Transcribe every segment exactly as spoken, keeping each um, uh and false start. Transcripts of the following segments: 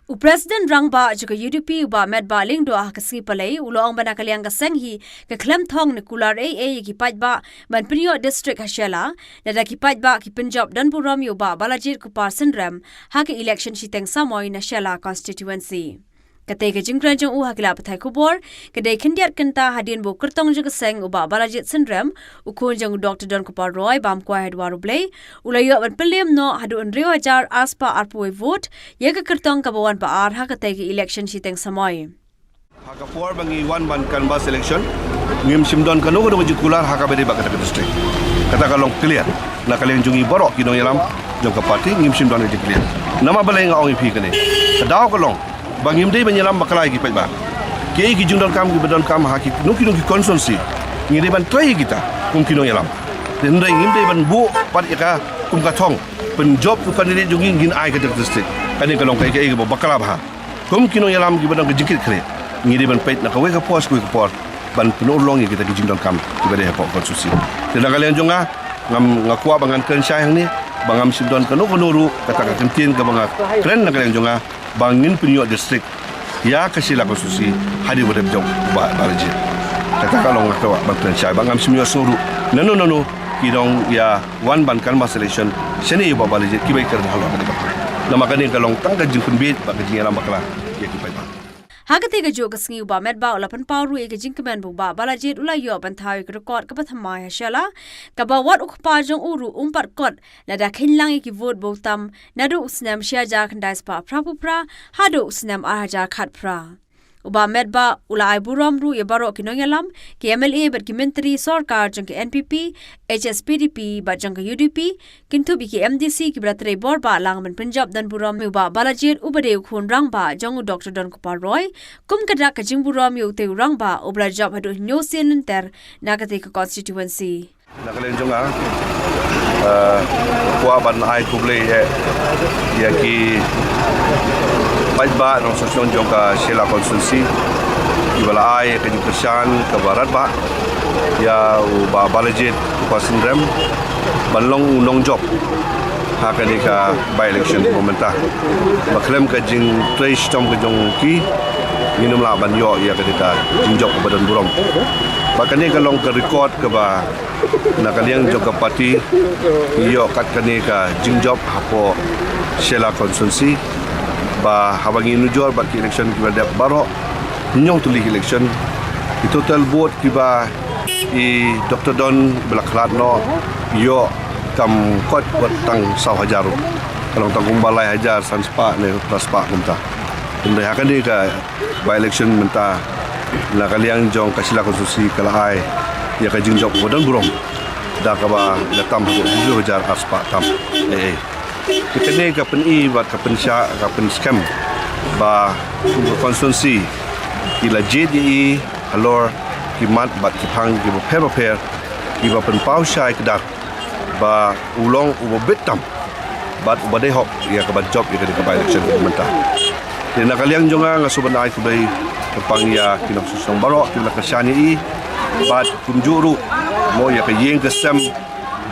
U President Rangbah jong ka U D P u Bah Metbah Lyngdoh ha ka sngi Palei u la ong ba na ka liang ka seng hi ka khlem thong ne kular ei ei ïa ki paidbah ban pynïoh district ha Shella, lada ki paidbah ki pynjop don burom ïa u Bah Balajied Kupar Synrem ha ka election shiteng samoi na Shella constituency. Katei ka jingkren jong u ha ki lad pathai khubor ka dei khyndiat kynta hadien ba u kyrtong jong ka seng u Bah Balajied Synrem, u khun jong u Doctor Don Kupar Roy, bam kwai ha dwar U Blei, u la ïoh ban pynlem noh haduh hynriew hajar arspah arphew vote ïa ka kyrtong kaba wan ba ar ha katei ka election shiteng samoi. Ha ka por ba ngi wan ban canvass election, ngim shym don kano kano ka jingkular ha kaba ïadei bad kata ka district. Kata ka long clear. Na ka liang jong ngi baroh ki nongïalam jong ka party ngim shym don ka jingclear. Namar balei nga ong ïa phi kane? Ka daw ka long ba ngim dei ban ïalam bakla ïa ki paidbah. Kiei ki jingdonkam kiba donkam ha kino kino ki constituency, ngi dei ban trei ïa kita kum ki nongïalam. Hynrei ngim dei ban buh pat ïa ka kum ka thong, pynjop u candidate jong ngi, ngin ai ka district. Kane ka long kaei kaei kaba bakla bha. Kum ki nongïalam kiba don ka jingkit khlieh, ngi dei ban peit na kawei ka por sha kawei ka por ban pynurlong ïa kita ki jingdonkam kiba dei hapoh constituency. Te na ka liang jong nga, ngam, nga kwah ba ngan kren shai hangne ba ngam shym don kano kano ruh kata ka kyntien kaba nga kren na ka liang jong nga ba ngin pynïoh district ïa ka Shella constituency hadien ba dep jop u Bah Balajied. Kata ka long nga kwah ban kren shai ba ngam shym ïohsngew ruh nano nano ki nongïawan ban canvass election shane ïa u Bah Balajied kiba ïakren halor kane ka por. Namar kane ka long tang ka jingpynbeit bad ka jingïalam bakla ïa ki paidbah. Ha katei kajuh ka sngi u Bah Metbah u la pynpaw ruh ïa ka jingkmen ba u Bah Balajied u la ïoh ban thaw ïa ka record kaba thymmai ha Shella, kaba wat u kpa jong u ruh um pat kot lada kheiñ lang ïa ki vote ba u tam naduh u snem shi hajar khyndai spah phra phew phra haduh u snem ar hajar khatphra. U Bah Metbah u la ai burom ruh ïa baroh ki nongïalam, ki M L A bad ki myntri sorkar jong ka N P P, H S P D P bad jong ka U D P, kynthup ïa ki M D C kiba la trei bor bah lang ban pynjop don burom ïa u Bah Balajied uba dei u khun rangbah jong u Doctor Don Kupar Roy, kum ka dak ka jingburom ïa utei u rangbah uba la jop haduh hynñiew sien lynter na katei ka constituency. Na ka liang jong nga, eh, kwah ban ai khublei eh ïa ki paidbah nongshong shnong jong ka Shella constituency kiba la ai ïa ka jingkyrshan kaba radbah ïa u Bah Balajied Kupar Synrem ban long u nongjop ha kane ka by election ba mynta. Ba khlem ka jingtrei shitom ka jong ki, ngin ym lah ban ïoh ïa kane ka jingjop kaba don burom. Ba kane ka long ka record kaba na ka liang jong ka party ngi ïoh kat kane ka jingjop hapoh Shella constituency. Ba haba ngi nujor bad ki election kiba dep baroh, hynñiew tylli ki election, ki total vote kiba i Doctor Don ba la khlad noh ïoh kam kot wat tang saw hajar ruh. Ka long tang kumba lai hajar san spah ne phra spah kumta. Hynrei ha kane ka by election mynta, na ka liang jong ka Shella constituency ka la ai ïa ka jingjop kaba don burom da kaba la tam haduh hynriew hajar ar spah tam. Eh, eh. Te kane ka pyni bad ka pynshai, ka pynskhem ba kum ka constituency ki la jied ïa i halor ki mat bad ki phang kiba pher bapher, kiba pynpaw shai kdar ba u long uba bit tam bad uba dei hok ïa kaba jop ïa kane ka by election kaba mynta. Te na ka liang jong nga, nga sngewbha ban ai khublei kyrpang ïa ki nongshong shnong baroh kiba la kyrshan ïa i, bad kumjuh ruh mo ïa ka ïing ka sem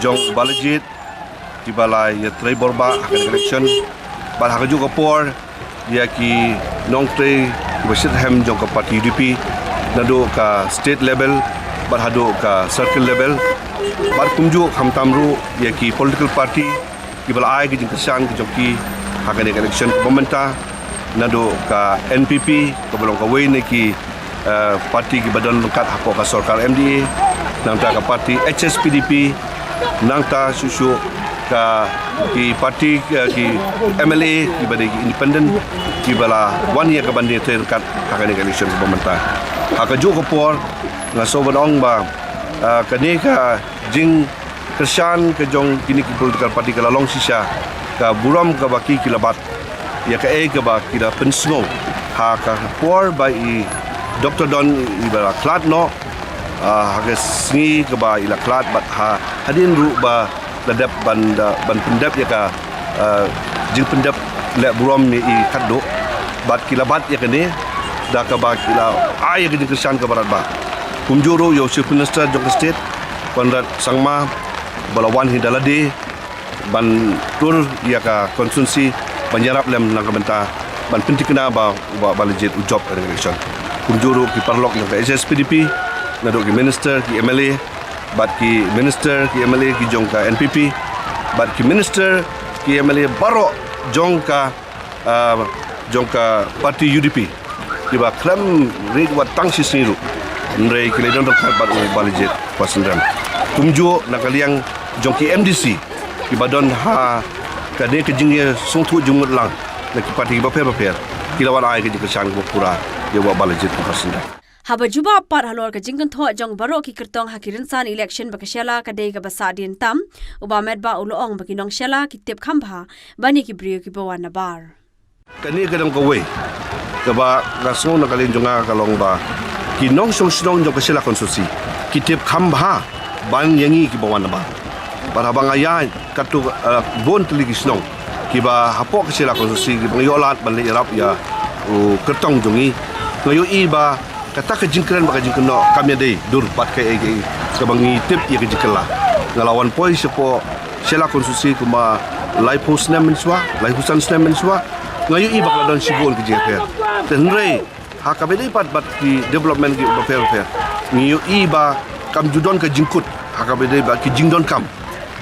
jong u Balajied kiba la ïatrei bor bah ha kane ka election. Bad ha kajuh ka por ïa ki nongtrei kiba shitrhem jong ka party U D P, naduh ka state level bad haduh ka circle level. Bad kumjuh khamtam ruh ïa ki political party kiba la ai ka jingkyrshan ka jong ki ha kane ka election kaba mynta, naduh ka N P P kaba long kawei na ki, eh, party kiba don ryngkat hapoh ka sorkar M D A, nangta ka party H S P D P, nangta shuh shuh ka, ki party, eh, ki M L A kiba dei ki independent kiba la wan ïa kaban ïatrei ryngkat ha kane ka election kaba mynta. Ha kajuh ka por nga sngewbha ban ong ba, eh, kane ka jing kyrshan ka jong kine ki political party ka la long shisha ka burom kaba ki, ki la bat ïa kaei kaba ki la pynsngew ha ka por ba i Doctor Don i ba la khlad noh, ah, ha ka sngi kaba i la khlad bad ha hadien ruh ba la dep ban da, ban pyndep ïa ka, ah, jingpyndep leh burom ïa i khatduh. Bad ki la bat ïa kane da kaba ki la ai ïa ka jingkyrshan kaba radbah. Kumjuh ruh ïa u Chief Minister jong ka state, Conrad Sangma, ba la wan hi da lade ban tur ïa ka constituency ban ïarap lem na ka bynta ban pyntikna ba u Bah Balajied u jop ha election. Kumjuh ruh ki paralok jong ka H S P D P, naduh ki minister, ki M L A, bad ki minister, ki M L A ki jong ka N P P, bad ki minister, ki M L A baroh jong ka, ah, jong ka party U D P. Kiba khlem rit wat tang shi sngi ruh, hynrei ki la don ryngkat bad u Balajied Basindram. Kumjuh na ka liang jong ki M D C kiba don ha kane ka jingïasngewthuh jingmut lang na ki party kiba pher bapher, ki la wan ai ka jingkyrshan kaba pura ïa u Balajied Basindram. Haba jubab pat halor ka jingkynthoh jong baroh ki kyrtong ha ki rynsan election ba ka Shella ka dei kaba sahdien tam, u Bah Metbah u la ong ba ki nong Shella ki tip kham bha ban ïa ki briew kiba wan nabar. Kane ka dang kawei kaba nga sngew na ka liang jong nga ka long ba ki nongshong shnong jong ka Shella constituency ki tip kham bha ban ïa ngi kiba wan nabar. Bad haba nga ïaid katto, eh, bun tylli ki shnong kiba hapoh ka Shella constituency kiba nga ïoh lad ban leit ïarap ïa u kyrtong jong ngi, nga ïohi ba kata ka jingkren bad ka jingkynnoh kam ïadei dur bad kaei kaei kaba ngi tip ïa ka jingkylla. Nga la wan poi shapoh Shella constituency kumba laiphew snem mynshuwa, laiphew san snem mynshuwa, nga ïohi ba ka la don shibun ka jingïapher. Te hynrei ha kaba ïadei pat bad ki development kiba pher bapher, ngi ïohi ba kam ju don ka jingkut ha kaba ïadei bad ki jingdonkam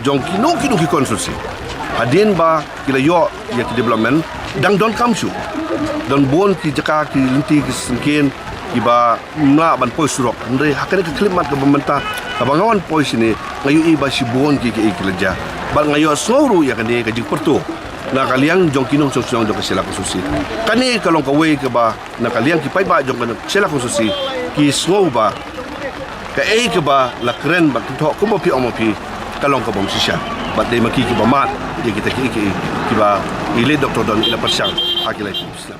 jong kino kino ki constituency. Hadien ba ki la ïoh ïa ki development, dang donkam shuh. Don bun ki jaka, ki lynti, ki syngkien kiba ym lah ban poi surok. Hynrei ha kane ka khyllipmat kaba mynta, haba nga wan poi shane, nga ïohi ba shibun ki, ki, ki la jia. Bad nga ïohsngew ruh ïa kane ka jingpyrta na ka liang jong ki nongshong shnong jong ka Shella constituency. Kane ka long kawei kaba na ka liang ki paidbah jong ka Shella constituency ki sngew ba kaei kaba la kren bad kynthoh kumba phi ong ma phi ka long ka bym shisha. Bad dei ma ki kiba mad ïa kita kiei kiei kiba i late Doctor Don i la pyrshang ha ki laiphew snem.